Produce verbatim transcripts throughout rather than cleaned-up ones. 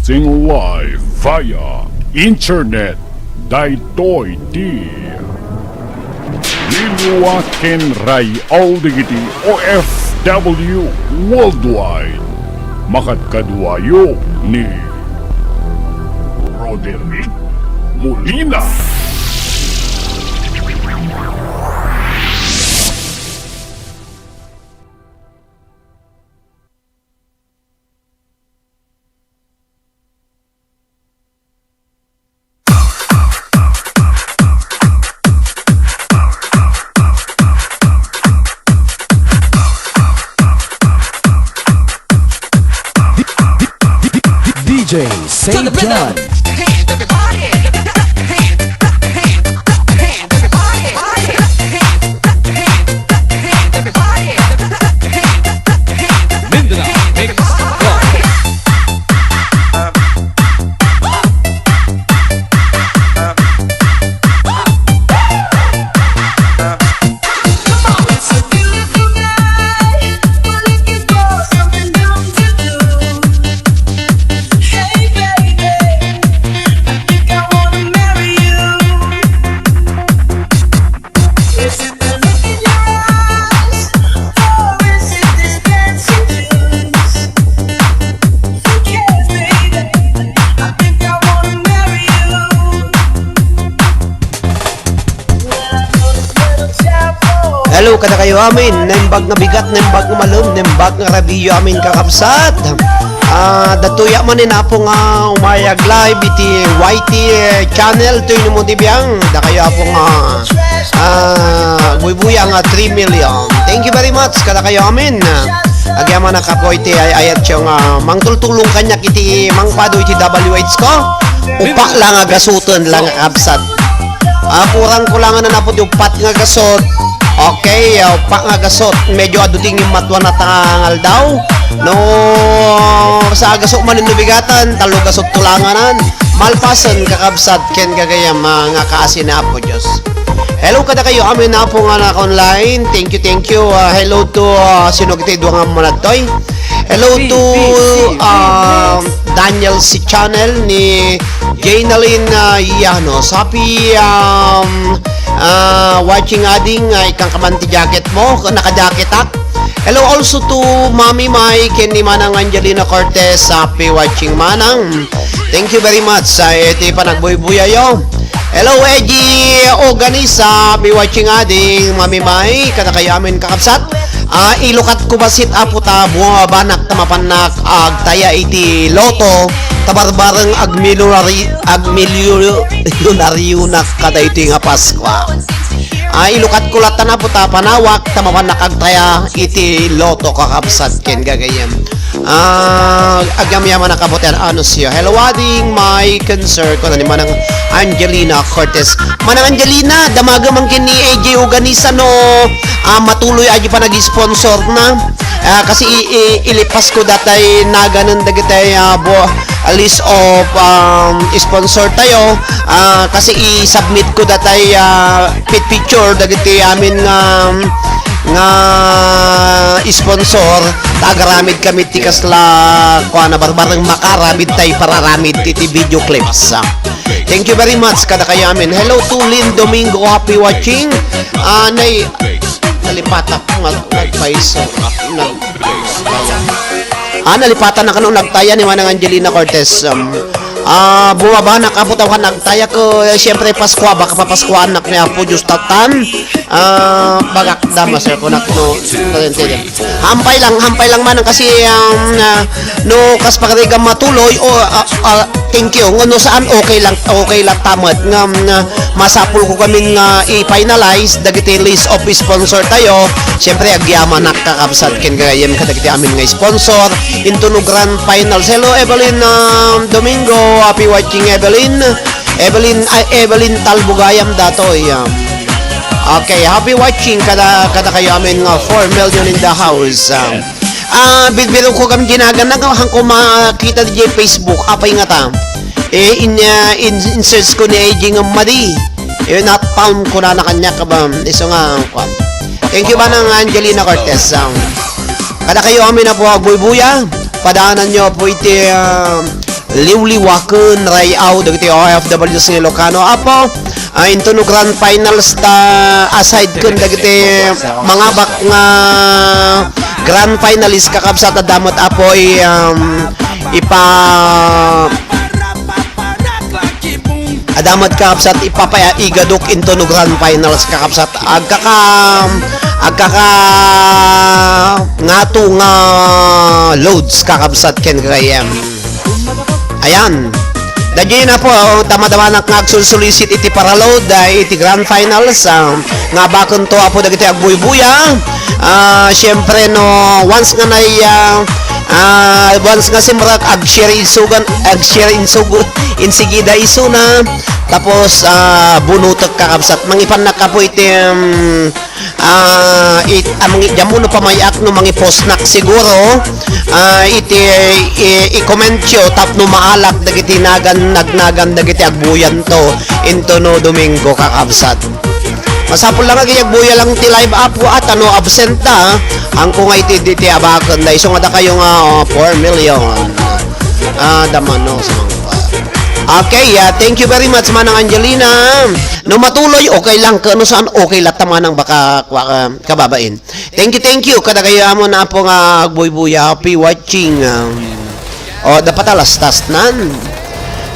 Broadcasting live via internet. Daytoy ti Liliwa ken Ray-Al dagiti O F W worldwide. Makadkaduayo ni Roderick Molina. D J Saint John. Mindanao Mix Club. Hello, kadakayo amin. Naimbag nga bigat, naimbag nga malem, naimbag nga rabiyo amin, kakabsat. Ah, datoya manen, Apo, nga umayag live iti Y T channel, toy ni Modi Biang. Dakayo, Apo, nga, ah, buybuya nga three million. Thank you very much, kadakayo amin. Agyamanak, Apo, iti ay-ayatyo nga mangtultulong kaniak iti mangpado iti W H ko. Upat lang nga gasoten lang, kakabsat. Ah, kurang-kurangan na po di upat nga gasot. Okay, ah, upat nga gasot. Medyo adu ti ngimmatwan a tangaldaw. No, sa gasot man no bigatan, talo gasot kulanganan. Malpasen, kakabsat, ken gagayam, ah, nga kaasi ni Apo Dios. Hello kadakayo amin, Apo, nga naka-online. Thank you, thank you. Ah, hello to, ah, sino iti dua nga manadtoy? Hello to, um, Daniel C Channel ni Jaynalyn, uh, Llanos. Happy, um, uh, watching, ading, uh, ikkan ka man ti jacket mo, naka-jacketak. Hello also to Mami Mai ken ni Manang Angelina Cortez. Happy watching, Manang. Thank you very much sa iti panagbuybuyayyo. Hello, Eddie Oganisa, be watching, ading, Mami Mai, kadakayo amin, kakabsat. Ah, ilukat ko bassit, Apo, ta bumabanak ta mapannak agtaya iti loto, ta barbareng agmilionari-, agmilionarionak kadaytoy nga Paskua. Ah, ilukat ko latta, Apo, ta panawak ta mapannak agtaya iti loto, kakabsat ken gagayem. Ah, agyamyaman a kabutian, ano siya? Hello, ading, my concern ko na ni Manang Angelina Cortez. Manang Angelina, damaga man ken ni A J Oganisa no, ah, matuloy aja pa nag-sponsor na. Ah, kasi i-, i-, ilipas ko datay naganan dagitay, ah, bo-, a list of, um, sponsor tayo. Ah, kasi i-submit ko datay, ah, pit picture dagiti amin nga, nga sponsor, ta agaramid kami ti kasla, kuana, barbareng makaramid tay pararamid ti, ti video clips. Thank you very much kadakayo amin. Hello to Lynn Domingo, happy watching. Ah, nay, nalipatak nga nagpaiso. Nag-, ah, nalipatan na kano nagtaya ni Manang Angelina Cortez. Um, ah, bumaba na kapo tawhan nagtaya ko, eh, siyempre, Paskua, baka papaskuan na ni Apo Diyos tatan. Ah, bagak dama, sir, kunak no, hampay lang, hampay lang man kasi, um, ah, no, kas pagarigan matuloy, o, ah, ah, thank you. Ngano saan, okay lang, okay lang tamat. Nga, nga, masapul ko kami nga i-finalize dagiti list of sponsor tayo. Siyempre, agyamanak kakabsat ken gayem kadagiti amin nga sponsor. Into no grand finals. Hello, Evelyn, um, Domingo. Happy watching, Evelyn. Evelyn, ay, Evelyn Talbugayam datoy. Um, okay, happy watching kada, kada kayo amin nga four million in the house. Um, ah, birbiro ko kam ginaganag, han ko makita di Facebook, apay nga ta. Eh, in, ah, in, in search ko ni A J nga madi. Eh, not found ko na na kanya ka ba? Iso nga, kwan. Thank you, Manang Angelina Cortez. Um, kada kayo amin na po, agbuybuya. Padaanan nyo po iti, um, liwliwa ken ray-aw dagiti O F Ws nga Ilocano, Apo. Ah, into no grand finals ta aside ken dagiti mangabak nga grand finalist, kakabsat, adda met, Apo, i-, um, ipa-, adda met, kakabsat, ipapaigadok into no grand finals, kakabsat. Agkaka-, agkaka-, ngato nga loads, kakabsat, ken gagayyem. Ayan. Daydiay, Apo, ta madamanak nga agsulsulisit iti paraload, ah, iti grand finals, ah, nga abakento, Apo, dagiti agbuybuya. Ah, siyempre, no, once nga nay-, ah, ah, once nga simrek, ag-share insugan, ag-share insugo-, insigida isuna. Tapos, ah, bunutek, kakabsat. Mangipannak, Apo, iti, um, Ah, it-, ah, mangi-, diammo no pamay-ak no mangi-postnak siguro, ah, iti, i-, i-commentyo tapno maalak dagiti nagan, nagnagan dagiti agbuyanto into no Domingo, kakabsat. Masapul lang nga agbuya lang ti live, Apo, at ano, absent ta, angko nga iti, iti abaken, da isu nga dakayo nga, oh, four million. Ah, damano sa mga. Okay, ah, thank you very much, Manang Angelina. No matuloy, okay lang. Kano saan, okay latta, Manang, baka, kwa-, kababain. Thank you, thank you. Kadakayo amon, Apo, nga agbuybuya. Happy watching. Um, o, dapat alastas nan.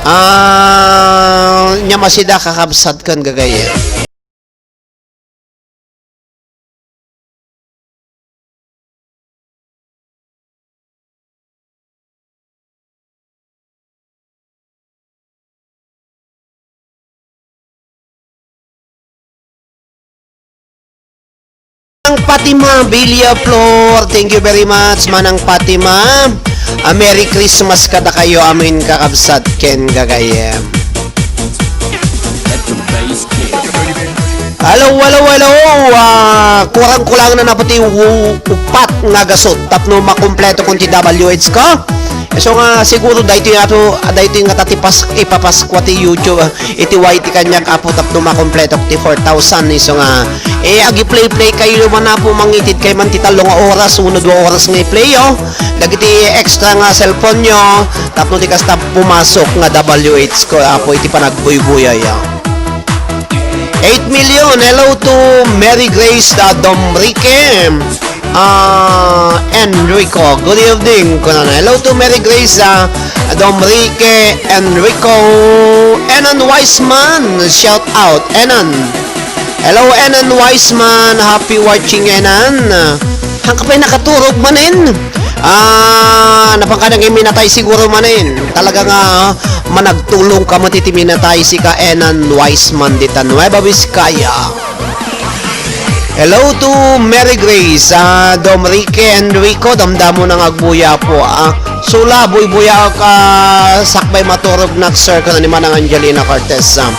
Ah, nya masida, kakabsat, ken gagayyem. Manang Fatima Villaflor, thank you very much, Manang Fatima. A Merry Christmas kadakayo amin, kakabsat ken gagayyem. Hello, hello, hello. Ah, kurang-kulang na napati u-, upat nga gasut tapno makumpleto kon ti W H ko. So nga siguro daytoy ato, daytoy nga tatipas ipapaskwa ti YouTube, ah, iti Y T kaniak, Apo, tapno makumpleto ti four thousand. Isu nga, eh, agi-play-play kayo man, Apo, mangitid kay man ti tallo nga oras, uno, dua oras nga i-play, oh. Dagiti extra nga cellphone nyo, tapno ti kasta pumasok nga W H ko, Apo, iti panagbuybuyay, ah. Eight million. Hello to Mary Grace, uh, Domrique, uh, Enrico. Good evening, kunana. Hello to Mary Grace, uh, Domrique, Enrico, Enan Wiseman. Shout out, Enan. Hello, Enan Wiseman. Happy watching, Enan. Hangka pay nakaturog manen. Ah, napangkadang iminatay siguro manen. Talaga nga, ah, managtulong ka met iti minatay, sika Enan Wiseman dita Nueva Vizcaya. Hello to Mary Grace, ah, Domrique, Enrico, damdamo nang agbuya po, ah. Sula, buybuya ka, sakbay maturog nak, sir, kanani Manang Angelina Cortez, ah.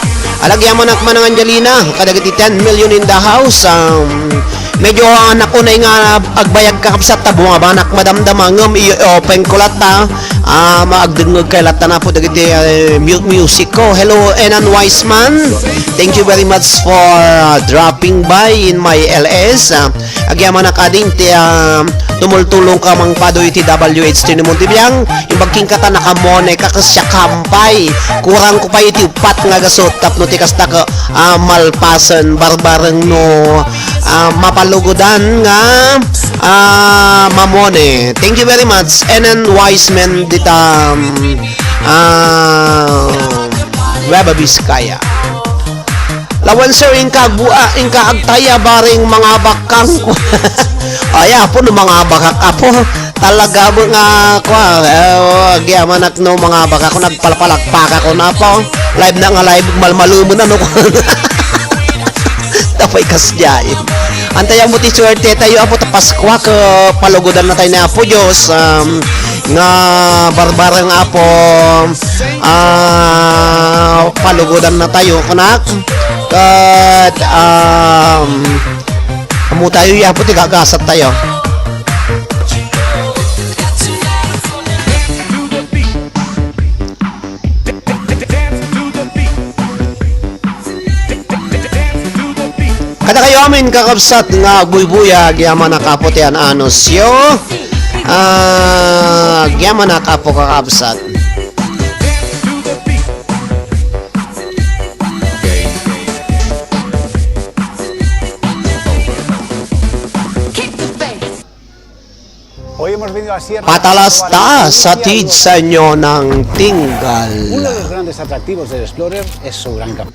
Alagyamanak, Manang Angelina, kadagiti ten million in the house, um, Medyo, ah, nakunay nga agbayag, kakabsat, ta bumabanak madamdama, ngem i-open ko latta, ah, maagdengngeg kay latta na po dagiti, eh, mu-, music ko. Hello, Enan Wiseman. Thank you very much for, ah, dropping by in my L S. Ah, agyamanak ading ti, ah, tumultulong ka mangpado iti W H T ni Montebiang. Imbag king kata nakamone ka, kasya kampay. Kurang ko pa iti upat nga gasot tapno ti kasta ka, ah, malpasen, barbareng no, ah, mapalugodan nga, ah, mamone. Thank you very much. Enan Wiseman dita, um, ah, Nueva Vizcaya. Lawan, sir, inka agbu-, ah, inka agtaya, bareng mangabak kang. Ay, apo, no mangabak ak, apo. Talaga mo nga, kwa, eh, agyamanak no mangabak ako, nagpalpalakpak ako na, apo. Live na nga live, malmalumen, ano, tapay kasdiay. Antayan mo ti suerte tayo, apo, ta Paskua, ka palugodan na tayo ni Apo Diyos, um, nga barbareng, apo, ah, palugodan na tayo, kunak. Ket, um, amo tayo, ya, apo, ti gagasat tayo. Kada kayo amin, kakabsat, nga agbuybuyag, yaman a kapo ti an-anusyo. Ah, yaman a kapo, kakabsat. Hoy hemos venido a Sierra Patalasta Nevada, sa tig sa inyo ng tinggal. Uno de los grandes atractivos del Explorer es su gran cam-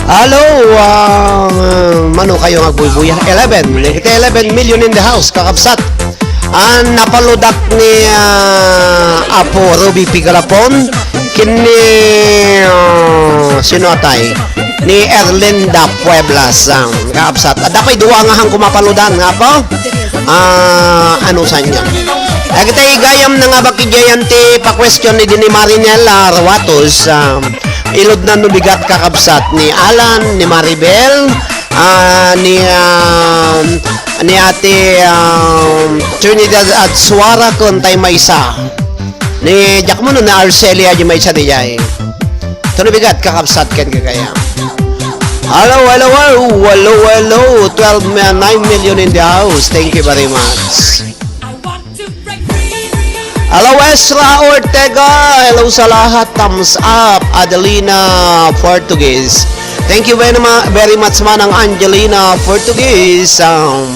Hello, ah, mano kayo nga agbuybuya? Eleven. Iti eleven million in the house, kakabsat. An napaludak ni, ah, Apo Ruby Pigalapon, ken ni, ah, sino atay? Ni Erlinda Pueblas, ah, kakabsat. Adda pay dua nga han kumapaludan, nga po? Ah, ano sa inyo? Agitay gayam na nga baki jayan ti pa-question ni, ni Marinel, ah, Ruatos, ah, Ilud na no bigat, kakabsat, ni Alan, ni Maribel, ah, ni, ah, ni Ate, ah, Trinidad at Suara, kun tay maysa. Ni Jackman, ni Arcelia, di maysa di jay. Ito no bigat, kakabsat, ken kagaya. Hello, hello, hello, hello, hello. Twelve mi-, nine million in the house. Thank you very much. Hello, Ezra Ortega. Hello sa lahat. Thumbs up. Adelina Portuguese. Thank you very, ma-, very much, Manang Angelina Portuguese. Um,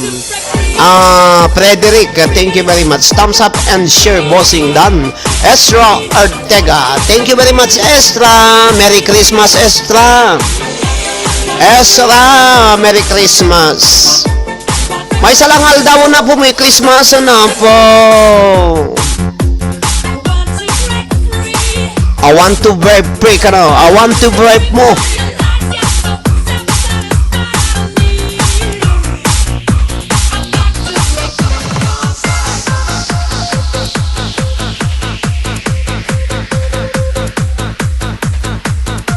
ah, Frederick, thank you very much. Thumbs up and share, Bossing Dan. Ezra Ortega. Thank you very much, Ezra. Merry Christmas, Ezra. Ezra, Merry Christmas. Maysa lang aldaw na po, may Christmas na po. I want to break, break, ano? I want to break mo.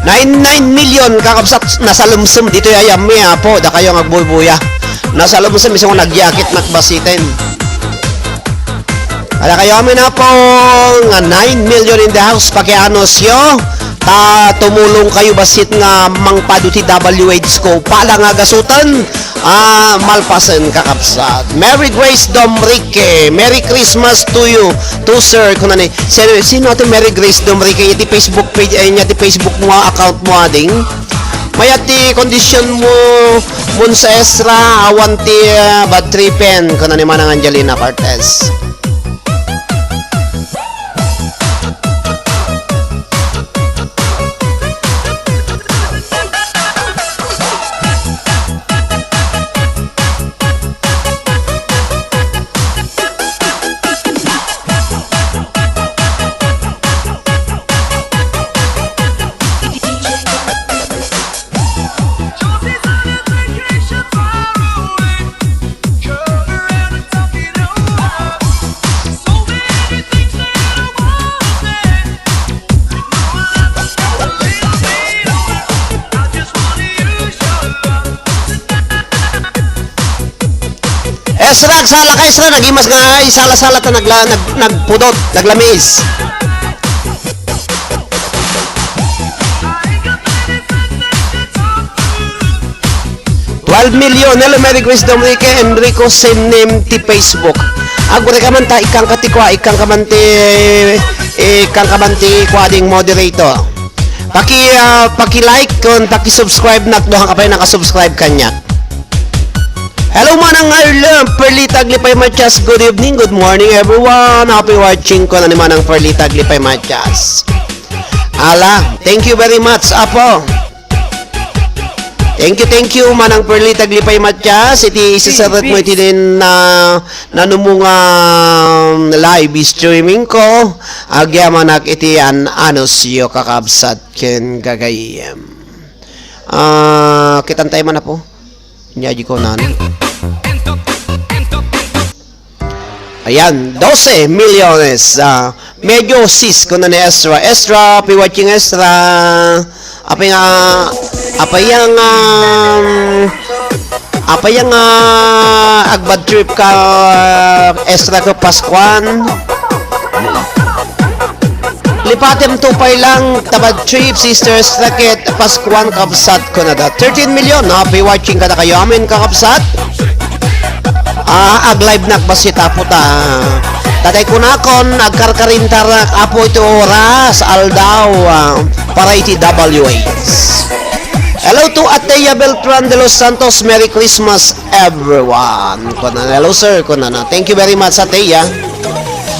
Nine, nine million, kakabsat, nasalumsum ditoy ayam mi, Apo, dakayo nga agbuybuya. Nasalumsum, isu nga nagyakit, nakbasiten. Kadakayo amin, Apo, nga nine million in the house, pakianusyo, ta tumulong kayo bassit nga mangpadu ti W H ko, pala nga gasuten, Ah, malpasen, kakabsat. Merry Grace Domrique. Merry Christmas to you, to sir. Kuna ni, sir, sino ati Merry Grace Domrique? Iti Facebook page, ay, niya, iti Facebook mo, account mo, ading. Mayat ti condition mo, Monsa Ezra, awan ti, ah, bad tripen. Kuna ni Manang Angelina Cortez. Esra, agsala ka, Esra, nagimas nga isala-sala ta nagla-, nag-, nagpudot, naglamiis. Twelve million. Hello, Merry Grace Domrique, Enrico, same name ti Facebook. Agureka man ta, ikkan ka ti kua, ikkan ka man ti, ikkan ka man ti kua ding moderator. Paki, ah, paki-like kon paki-subscribe nak, duha ka pay nakasubscribe kaniak. Hello, Manang Arlem, Perlita Aglipay Matias. Good evening, good morning, everyone. Happy watching, kuna ni Manang Perlita Aglipay Matias. Ala, thank you very much, Apo. Thank you, thank you, Manang Perlita Aglipay Matias. Iti isasarek mo iti din na nanumunga live streaming ko. Agyamanak iti an-, anuncio, kakabsat ken gagayyem. Ah, kitan tayo man, Apo. Nya, di ko nani. Ayan, doce milyones. Ah, medyo sis, kuna ni Ezra. Ezra, happy watching, Ezra. Apay nga, apay nga, um, apay nga, ah, agbad trip ka, Ezra, ka Paskuan? Lipatem to pay lang, tabad trip, Sister Ezra ket Paskuan, kabsat, kunada. Thirteen million, happy watching kadakayo amin, kakabsat. Ah, ag-live nak bassit, Apo ta. Tatay kunakon, agkarkarintarak, Apo, iti oras, aldaw, ah, para iti W H. Hello to Ateya Beltran de los Santos. Merry Christmas, everyone. Kunana, hello, sir. Kunana, thank you very much, Ateya.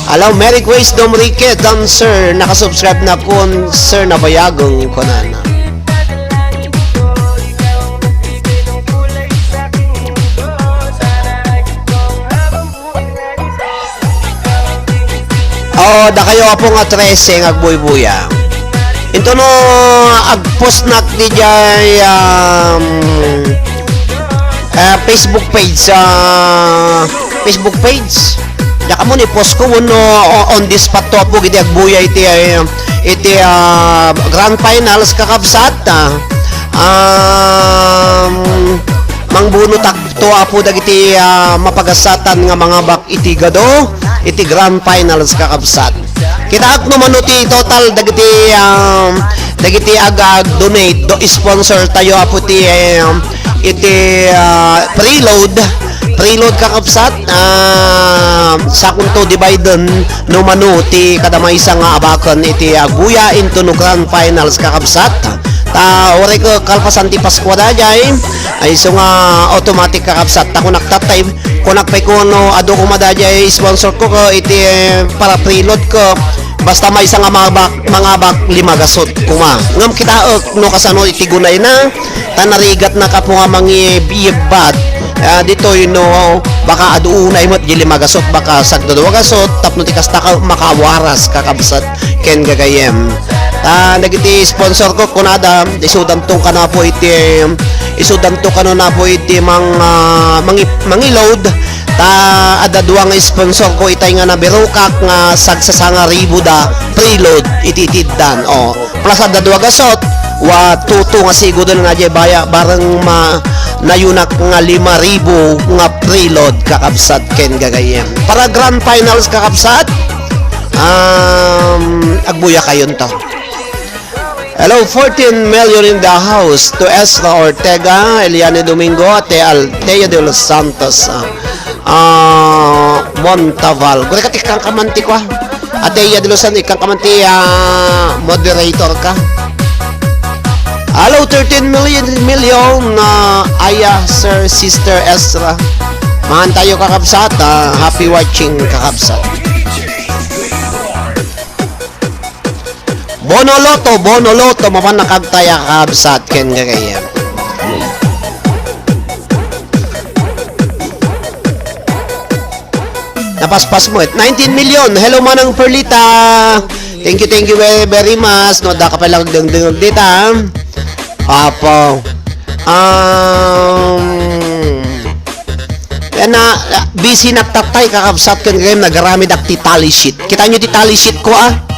Hello, Merry Grace Domrique, Don Sir. Nakasubscribe na kun Sir Nabayagon. Kunana. O, dakayo, Apo, nga trese nga agbuybuya. Into no, agpost nak diay, um, ah, Facebook page, ah, Facebook page. Diak ammo ni post ko, wenno o-, on the spot to, Apo, iti agbuya iti, eh, iti, ah, grand finals, kakabsat, ah. Um, mangbuno tak to, Apo, dagiti, ah, mapagasatan nga mangabak iti gado, iti grand finals, kakabsat. Kitaak no mano ti total dagiti, um, dagiti ag-, ag-donate, do sponsor tayo, Apo, ti, um, iti, ah, preload, preload, kakabsat, ah, sakunto dividen no mano ti kada maysa nga abaken iti agbuya into no grand finals, kakabsat. Ta, uray ko kalpasan ti Paskua daydiay, ay isu nga automatic, kakabsat. Ta kunak tattay, kunak pay kuno, adu koma daydiay sponsor ko, ko iti para preload ko. Basta maysa nga mangabak, mangabak, lima gasut koma. Ngem kitaek no kasano iti gunayna, ta narigat na kapo nga mangibiyebbat. Ah, ditoy no, baka adu unay met di lima gasut, baka sagdadua gasut, tapno ti kasta ka makawaras, kakabsat ken gagayyem. Ta dagiti sponsor ko, kunada, isudanto kano, Apo, iti, isudanto kano, Apo, iti mang-, ah, mangi-, mangiload. Ta adda dua nga sponsor ko itay nga nabirokak nga sagsasanga ribu da preload iti itiddan. O, plus adda dua gasut, wa tutu nga sigudon nga diay baya bareng ma-, nayunak nga lima ribu nga preload, kakabsat ken gagayyem. Para grand finals, kakabsat, um, agbuya kayonto. Hello, fourteen million in the house to Ezra Ortega, Eliane Domingo, Ate Althea de los Santos, ah, ah, Montaval. Guri ka ti kangkaman ti kua. Ate Iya de los Santos, ikangkaman ti, ah, moderator ka. Hello, thirteen million, million, ah, aya, Sir, Sister Ezra. Maan tayo, kakabsat, ah, happy watching, kakabsat. Bonoloto, Bonoloto, mapan nakagtaya, kakabsat, ken gagayyem. Napaspas mo, nineteen million. Hello, Manang Perlita. Thank you, thank you very, very much. No, da ka pala agdengdengag dita. Apo. Um, yan na, busy naktatay, kakabsat, ken gagayyem, nagaramid ak ti tally sheet. Kita nyo ti tally sheet ko, ah?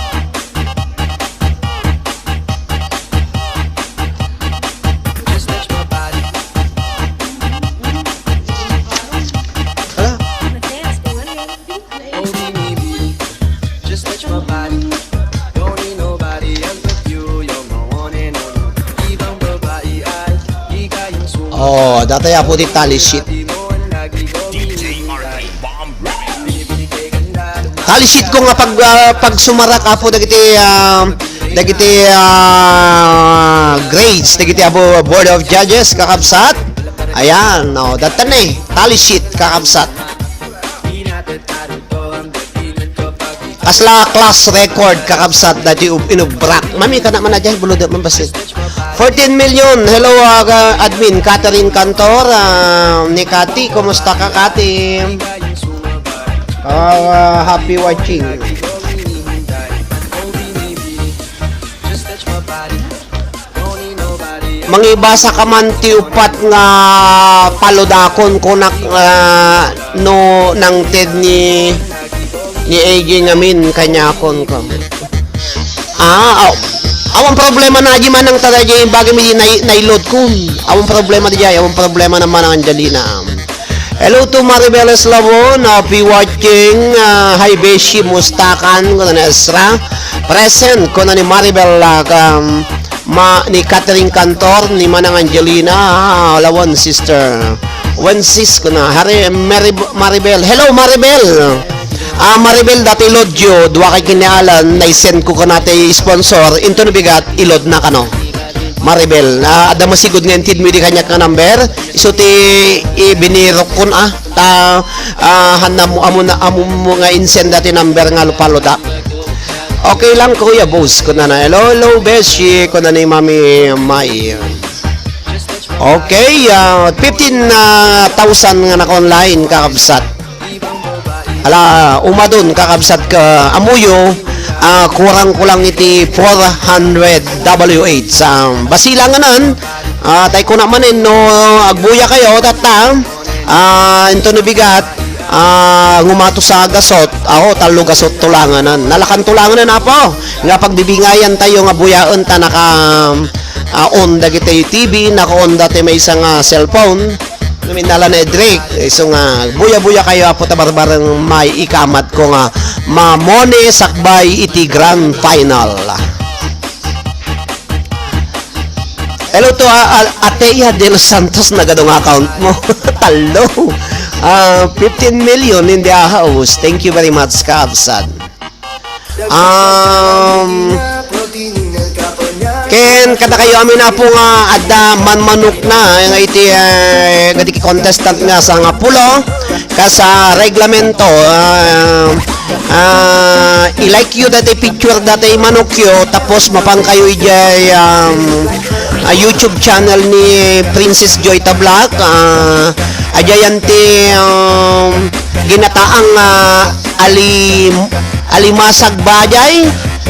Oh, datayo, Apo, ti tally sheet. Tally sheet ko nga pag, ah, pagsumarak, Apo, dagiti, ah, dagiti, ah, grades, dagiti, Apo, Board of Judges, kakabsat. Ayan, no, datan ni, tally sheet, kakabsat. Kasla class record, kakabsat, dati ub-, inubrak. Mami, kana man na dyan, buluda man basit. Fourteen million. Hello, ah, ka-, admin Catherine Cantor, ah, ni Kati. Kumusta ka, Kati? Ah, ah, happy watching. Mangibasa ka man ti upat nga paludakon, kunak, ah, no nangted ni, ni A J ngamin, kaniakon ko. Ah, aw-, awan problema na, Aji, manang ta dayjay bagay mi nai-, nailod ko. Awan problema dayjay, awan problema na, manang Angelina. Hello to Maribel Eslabon, happy watching. Ah, hi, Beshi, mustakan, kuna ni Ezra. Present, kuna ni Maribel, ah, kam-, ma-, ni Catherine Cantor, ni Manang Angelina, ah, lawan sister. Wensis, kuna, Hari, Mari-, Maribel. Hello, Maribel! Ah, Maribel, dati load yo, dua kay kinialan, naisend ko kana ti sponsor, into no bigat, ilod na kano. Maribel, ah, adda masigud nga intid mo idi kaniak nga number, isu ti ibinirok kun, ah, ta, ah, han amo, amo na, amo mo nga insend dati number nga lupaluda. Okay lang, Kuya Boss, kuna na. Hello, hello, Beshi, kuna ni Mami Mai. Okay, ah, fifteen thousand nga naka-online, kakabsat. Ala, umadon, kakabsat, ka amuyo, ah, kurang ko lang iti four hundred W H. Ah, basilanganan, ah, tay kuna manen, no, agbuya kayo, tatta, ah, into no bigat, ah, ngumato sa gasot, ako, tallo gasot tulanganan. Nalakan tulanganan, apo, nga pagbibingayan tayo nga buyaen ta naka, ah, on dagiti T V, naka-on dati maysa nga cellphone. Naminala na Edric, isu nga, buya-buya kayo, apo, ta barbareng may ikamat ko nga mamone sakbay iti grand final. Hello to, ah, ah, Atea de los Santos, nagadu nga account mo. Tallo. Ah, fifteen million in the house. Thank you very much, Kabsat. Um, ken kadakayo amin, apo, nga adda manmanok na nga iti, eh, kadagiti contestant nga sangapulo, kas a reglamento, ah, ah, i-like yo dati picture dati manokyo, tapos mapan kayo idiay, um, ah, YouTube channel ni Princess Joy Tablak, ah, adiayan ti, um, ginataang, ah, ali-, alimasag ba jay?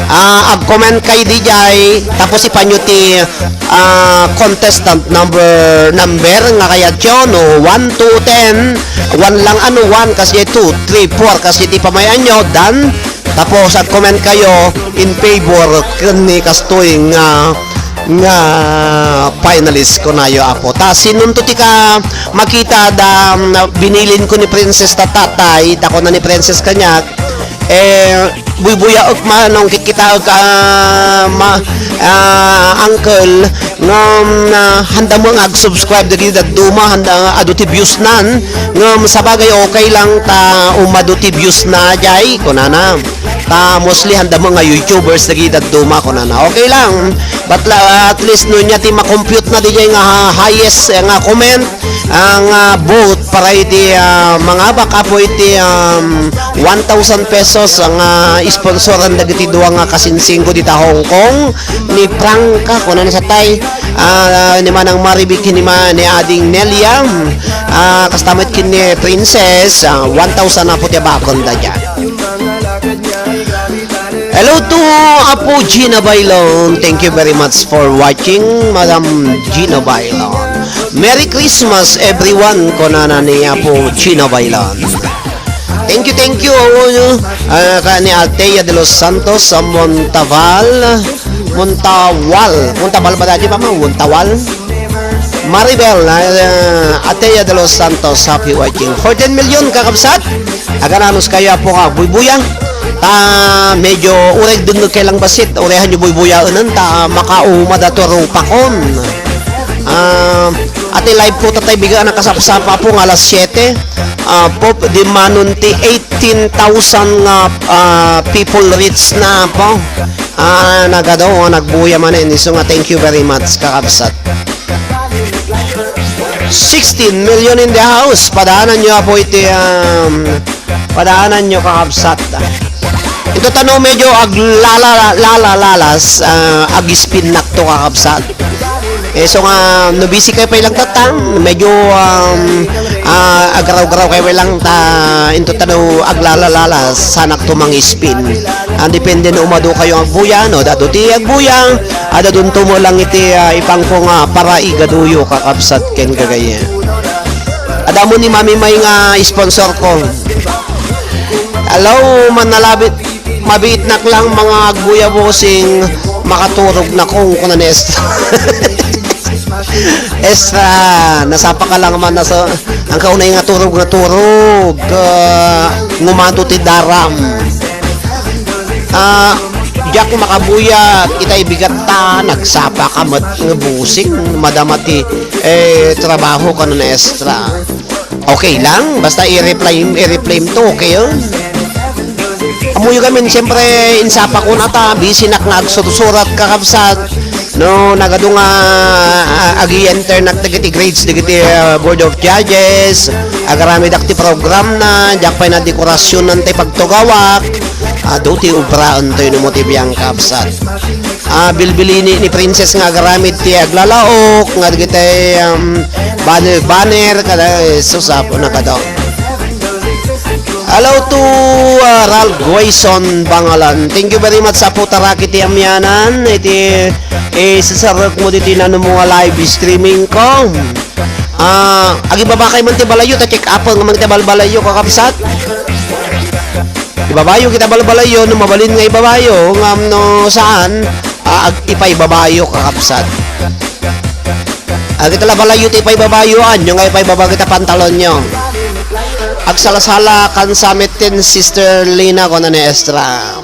Ah, ag-comment kayo di jay, tapos ipanyo ti, ah, contestant number, number nga kayatyo, no, one to ten, one lang, ano, one, kas jay two, three, four, kas jay ti pamayanyo, done. Tapos, ag-comment kayo in favor ken ni kastoy nga nga finalist kunayo, apo. Ta sinunto ti ka makita da, um, binilin ko ni Princess ta tatay, ta kuna ni Princess kaniak, eh, buybuyaek man, nung kikitaek, ah, ma-, ah, uncle, ngem, ah, handa mo nga ag-subscribe dagiti dadduma, handa nga adu ti views nan, ngem sabagay okay lang ta umadu ti views na jay, kunana. Ta mostly handa mo nga YouTubers dagiti dadduma, kunana. Okay lang. But la-, at least no nia ti makompute na dijay nga ha-, highest, eh, nga comment, ah, nga vote para iti, ah, mangabak, apo, iti, um, one thousand pesos nga sponsoran dagiti dua nga kasingsingko dita Hong Kong, ni Franca, kunana satay, ah, ni Manang Marivic, ni Ma-, ni Ading Nelia, ah, kasta met ken ni Princess, ah, one thousand, apo, ti abakon da dyan. Hello to Apo Gina Bailon. Thank you very much for watching, Madam Gina Bailon. Merry Christmas, everyone, kunana ni Apo Gina Bailon. Thank you, thank you. Ah, ka ni Althea de los Santos, sa Montaval. Montawal. Montawal ba dati pa, ma? Montawal? Maribel, ah, Atea de los Santos, happy watching. Fourteen million, kakabsat? Agananos kayo, apo, nga buybuya. Ta, medyo uray dengngeg kay lang basit. Uray hanyo buybuyaenan, ta, makauma da to rupakon. Ah, Ati live po tatay biga na kasapsapa po nga alas siete. Ah, po, di manon ti eighteen thousand nga, ah, people reach na po. Ah, nagado, nga nagbuya man eh. So nga, thank you very much, kakabsat. Sixteen million in the house. Padaanan nyo po iti, um, padaanan nyo, kakabsat. Ito tano medyo aglala, lala, lalas, ah, agispin nakto, kakabsat. Eh, so nga, no busy kayo pa ilang tatang, medyo, um, ah, agraw-graw kayo pa ilang ta, into tano aglalalalas, sanak to mangispin. Ang depende no umado kayo agbuya, no? Dado ti agbuya, ada dun tumo lang iti, ah, ipangko nga para igaduyo, kakabsat ken gagaya. Adamo ni Mami May nga sponsor ko. Hello, manalabit. Mabiitnak lang mga agbuya bossing, makaturog na kung kuna ni Estra. Estra, nasapa ka lang man nasa, ang kaunay nga turog nga turog, ah, ngumado ti daram. Ah, diak makabuya, itay bigat ta, nagsapa ka met nga bossing, madama ti, eh, trabaho ka na ni Estra. Okay lang, basta i-reply, i-reply mo to, okay yun? Amuyo kami, siyempre, insapa ko na ta, busy nak nga agsursurat, kakabsat. No, nagadu nga, ah, agi-enter nak dagiti grades, dagiti, ah, Board of Judges, agaramidak ti program na, diak pay na dekorasyon nan tay pagtugawak, ah, do ti ubraen tayo no mo ti biyang kabsat. Ah, bilbilini ni Princess nga agaramid ti aglalaok, nga dagiti, um, banner, banner, kada, eh, sus, apo na kada. Hello to, uh, Ralph Guayson Bangalan. Thank you very much, Apo Taraki ti amianan. Iti, eh, sasarek mo diti nano mo nga live streaming ko. Ah, agibabakay man ti balayo, ta check up nga man ti balbalayo, kakabsat. Ibabayo kita balbalayo, no mabalin nga ibabayo, ngam no saan, ah, ag-, ipaibabayo, kakabsat. Agita la balayo ti ipaibabayo, anyo nga ipaibaba kita pantalonyo. Agsalasala kan Summit ten, Sister Lina, kuna ni Estra.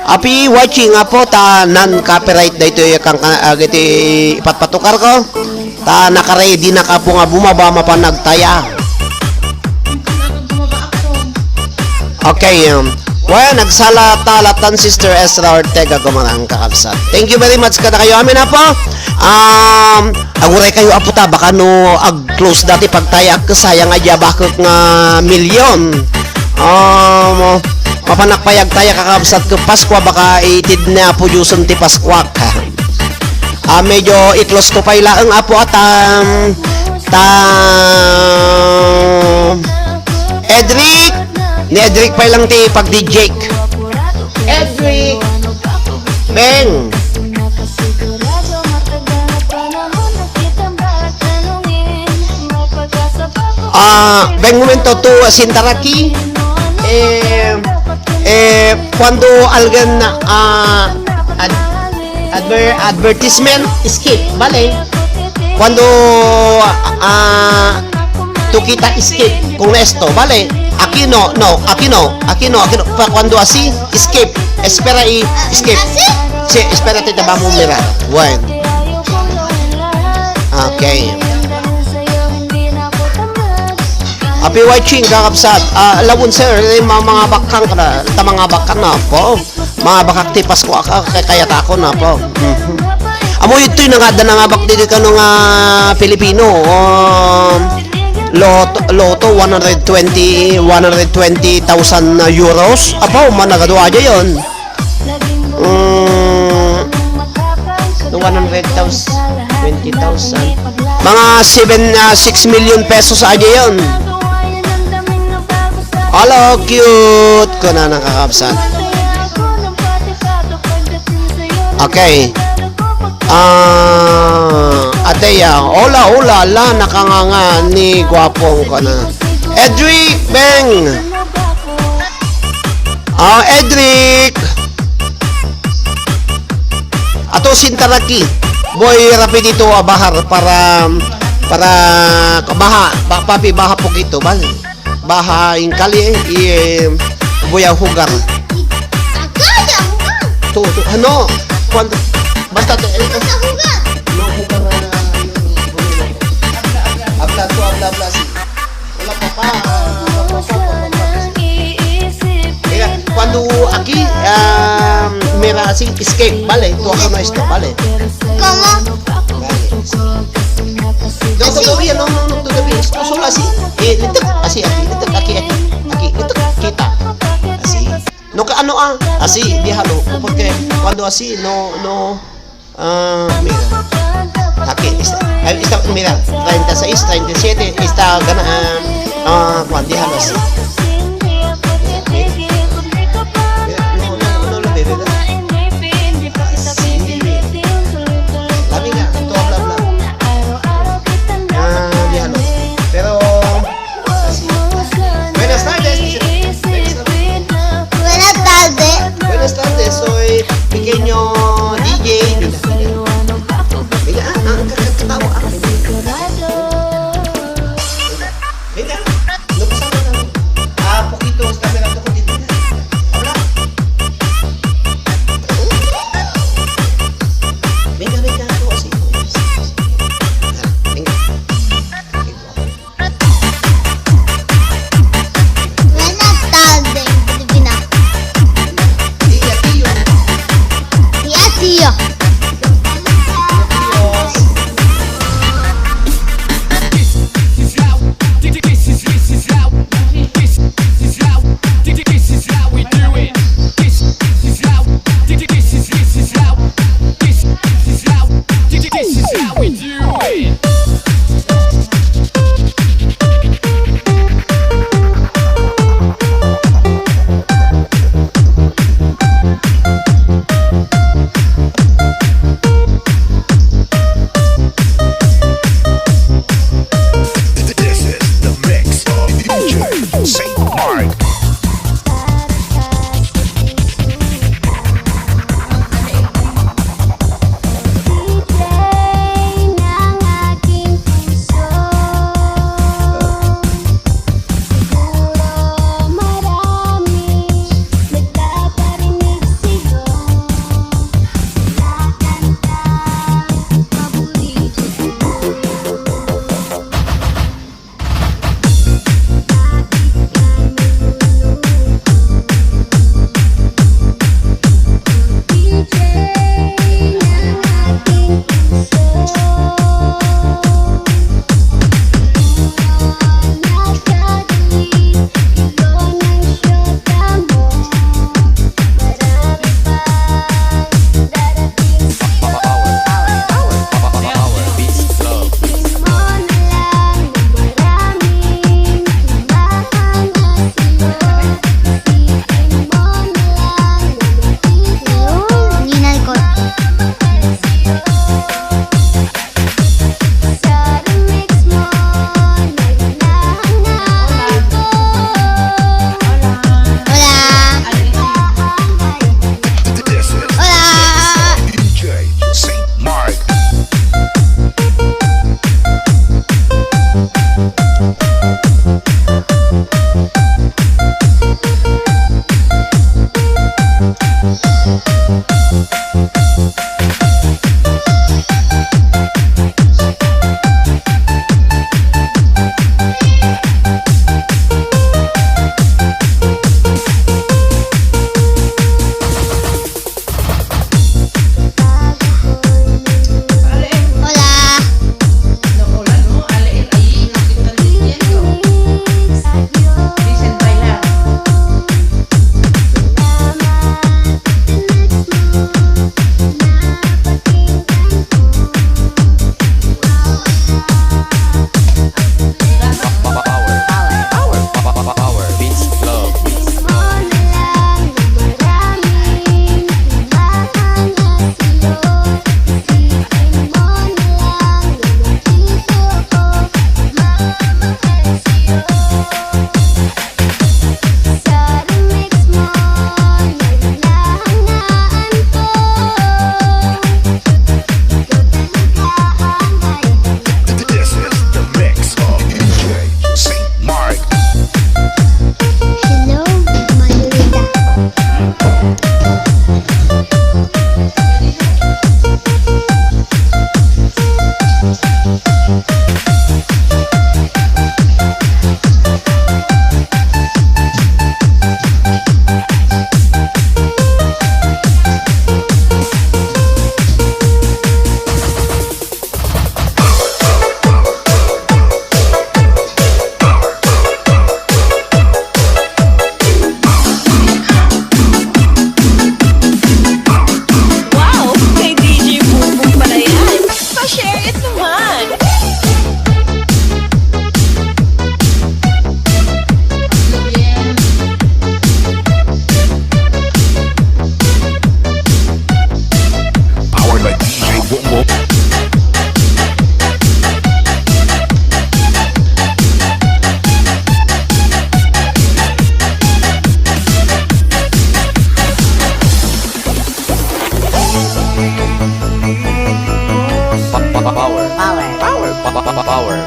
Api watching, apo, ta non-copyright daytoy kan, kan, agiti ipatpatukar ko. Ta naka-ready na kapo nga bumaba mapan nagtaya. Okay, um, well, nagsala ta latan, Sister Esra Ortega, kumarang kakabsat. Thank you very much kada kayo. Amin, apo. Um, aguray kayo, apo, ta, baka no ag-close dati pagtayak, sayang a diabakek nga milyon. Um, mapanak pay agtayak, kakabsat, ko Paskwa, baka itid na apo Diyosen ti Paskwak. Ah, medyo i-close to pay laeng, apo, atam, ta, Edric, ni Edric pay lang ti pag-D J. Edric. Beng. Ah, Beng, momento, to sintaraki. Eh, eh, cuando alguien, ah, ad-, adver-, advertisement, skip, bale. Cuando, ah, to kita, skip. Kung esto, bale. Aquí no, no, aquí no, aquí no, aquí no. Pa-, cuando así, skip. Espera y skip. Sí, espérate, te vamos a mirar. Bueno. Okay. Happy watching, kakabsat. Ah, lawon, sir, eh, ma-, mga bakang ka na, ta mga bakang na po. Mga bakak ti Pasko, aka, kay kayat ako na po. Mhm. Amo ito'y nangada na nga bak didi kano nga Pilipino. Um, Lotto, Lotto, one hundred twenty, one hundred twenty thousand euros. Apo, managado aja yon. Mm, no, one hundred thousand, twenty thousand. Mga seven, ah, six million pesos aja yon. Hello, cute! Kuna na, kakabsat. Okay. Ah, ateya, hola, hola, la, nakanganga ni guapong ko na. Edric Beng! Ah, Edric! Ato sintaraki. Boy, rapidito a bahar para, para, baha, ba, papi, baha poquito, bal? Baha in kali, eh, voy a jugar. Kaya, jugar. Tu, tu, ano? Cuando, basta, eh, Basta jugar. No, jugar, ah, escape, vale, tú a no esto, vale. ¿Cómo? Vale. No, todavía, no, no, no, todavía. Esto solo así. Eh, litek, así, aquí, litek, aquí, aquí, aquí, litek, kita. Así. No, ka, ano, ah, así, déjalo, porque cuando así, no, no, ah, mira. Aquí, está, ahí está, mira, treinta y seis, treinta y siete, está gana, ah, ah, Juan, déjalo así. Mira, no, no, no lo debe dar. Así. Amiga, tú habla, habla. Ah, déjalo. Pero, así. Buenas tardes, dice. Buenas tardes. Buenas tardes. Buenas tardes, soy pequeño D J. Mira, mira. Mira, ah, ah, kakatawa, ah. Mira, no pasa nada.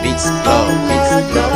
Beats Club. Beats Club.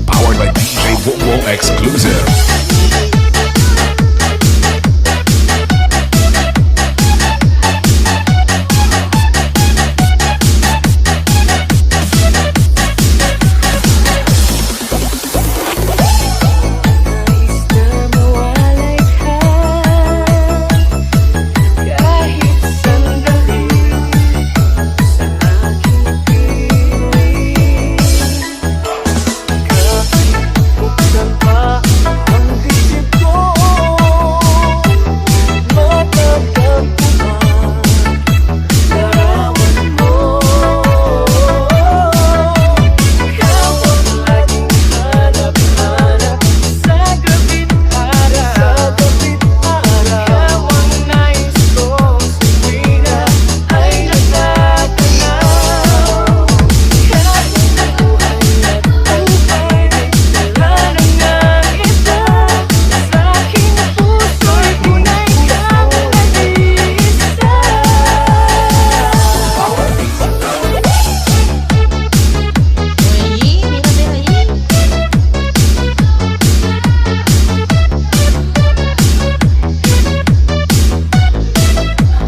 Powered by D J Boom Boom Exclusive.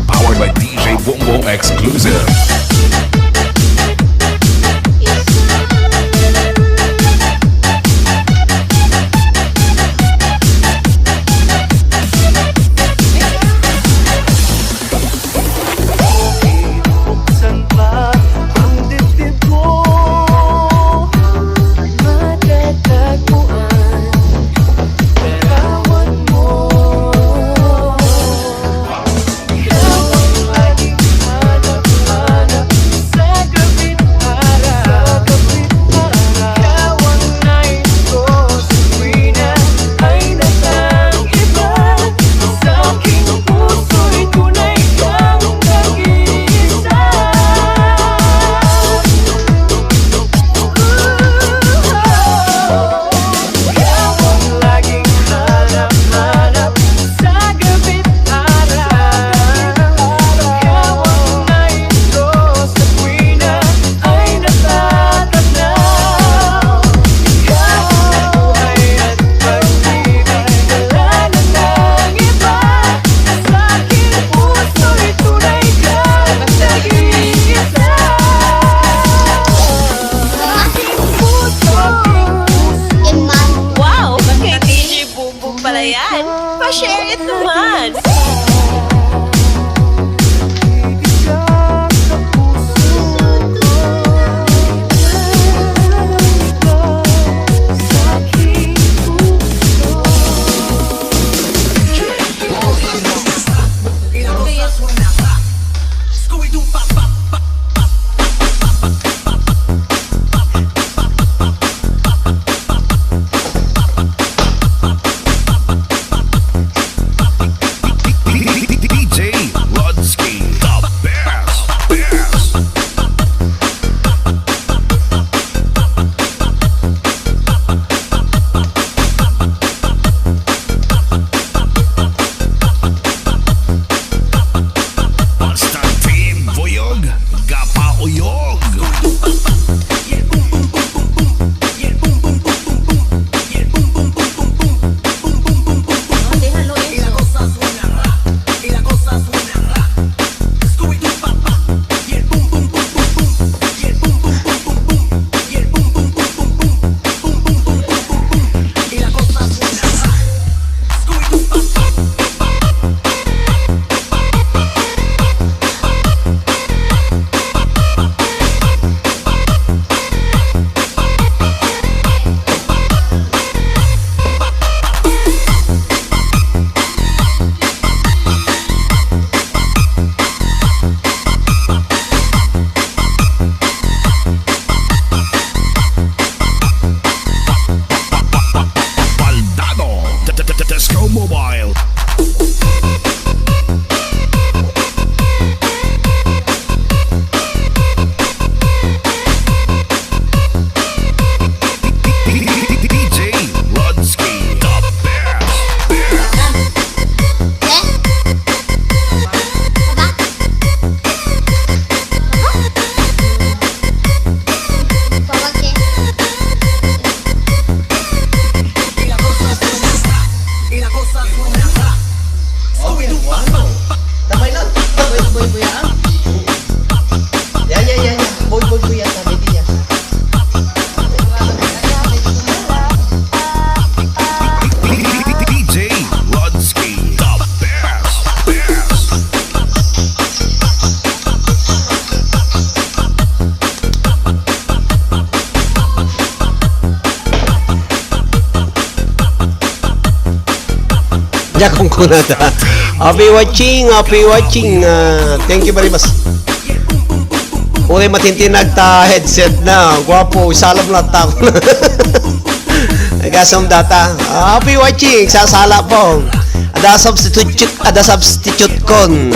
Powered by D J Boom Boom Exclusive. Wow! Kay D J Boom Boom pala yan. Pa-share it naman. Okay, ano? Tambay lang. Tambay, tambay, kuya, ah. Yan, yan, yan, yan. Boy, boy, kuya, sabi niya. D J Lodsky, the best, best. Diak kunkunada. Happy watching, happy watching. Ah, thank you very much. Uray matintinag ta headset na. Guapo, isalam na ta. Nagasam data. Ah, happy watching. Sasala po. Ada substitute, ada substitute kon.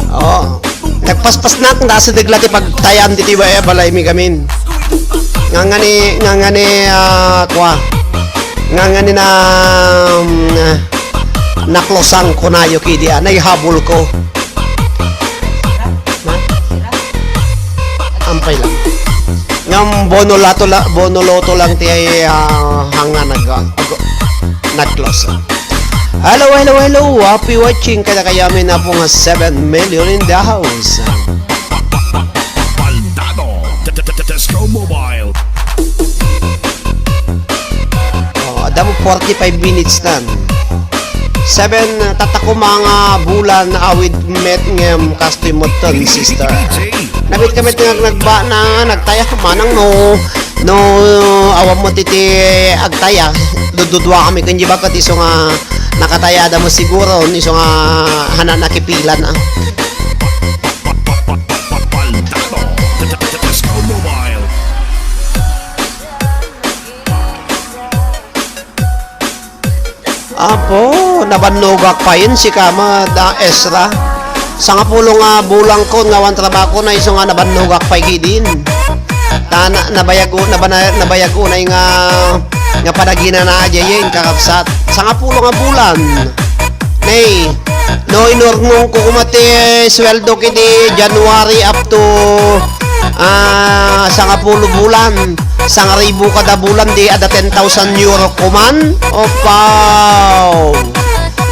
Oo. Nagpaspasnak, nakasideg la ti pagtayan ditoy ba-, eh, balay mi gamin. Ngangani, ngangani, ah, kwa. Ngangani na, mm, naklosang kunayo kidi, ah, naihabol ko. Ampay lang. Ngem bono lato la, bono loto lang ti, ah, hanga nag-, ag-, nag-close. Hello, hello, hello. Happy watching kadakayo amin, apo nga seven million in the house. Baldado, Disco Mobile. Oh, adda mo forty-five minutes tan. Seven, ah, tatta koma nga bulan awid met ngem kastoy metten, sister. Nabit kami ti nag-, nagba-, na, nagtaya, manang no, no, awan mo ti, ti agtaya. Dududua kami ken di baket isu nga nakataya da mo siguro, isu nga hana nakipilan, ah. Apo, nabannogak payen, sika met, Ezra. Sangapulo nga bulan kon nga awan trabahok, isu nga nabannogak pay kidin. Ta na-, nabayag-, nabana-, nabayag unay nga, nga panaginana, ajayen, kakabsat. Sangapulo nga bulan. Nay, no, inurnongko koma ti sueldo kidi January up to, ah, sangapulo bulan. Sangaribu kada bulan, di adda ten thousand euro koman. Opa!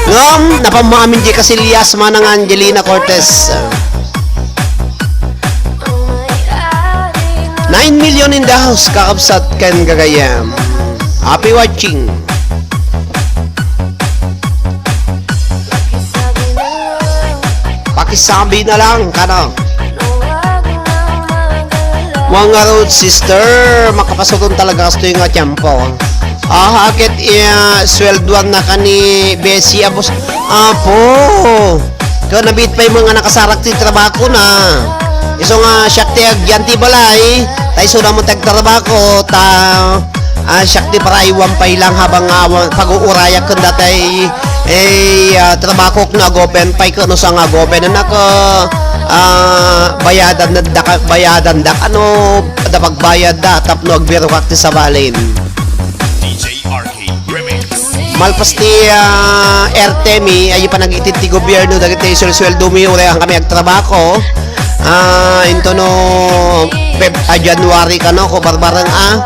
Ngem, napammaamin di kasilyas, manang Angelina Cortez. Nine million in the house, kakabsat ken gagayem. Happy watching. Pakisabi na lang, kano? Mga road sister, makapasuron talaga kastoy nga tiempo. Ah, ket, eh, sweldoan na ka ni Bessie, abos. Apo! Ket nabit pay mga nakasarak ti trabahona. Isu nga siak ti agyan ti balay, ta isu na mo ti agtrabaho, ta, ah, siak ti paraiwan pay lang habang, ah, pag-uurayak ken datay, eh, ah, trabahok no agopen pay ken no saan nga agopen. Anak, ah, bayadan da ka, bayadan da kano, da pagbayad da, tapno agbirokak ti sabalin. D J R K. Malpas ti, ah, R T M, ay panagitid ti gobierno dagiti suelsueldomi, uray kami agtrabaho. Ah, intono Feb-, ah, January kano ko barbareng, ah.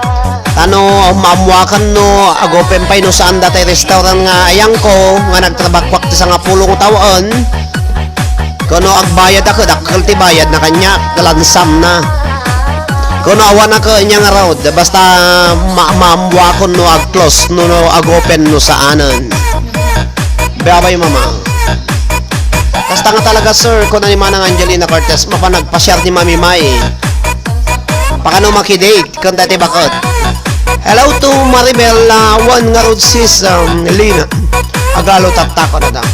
Tano maammuakan no agopen pay no saan datay restaurant nga ayangko nga nagtrabahoak ti sangapulo nga tawen. Kono agbayad ako, dakkel ti bayad na kanya, talansam na. Kono awan ako inya nga road, basta ma-, maambuakon no ag-close, no, no ag-open, no saanen. Babay, mama. Basta nga talaga, sir, kuna ni Manang Angelina Cortez, mapanagpasiar ni Mami Mai. Pakano makidate? Kanta ti bakot. Hello to Maribel, ah, one nga road sis, um, Lina. Agalo tattako na daw.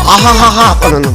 Ahahaha, ano no.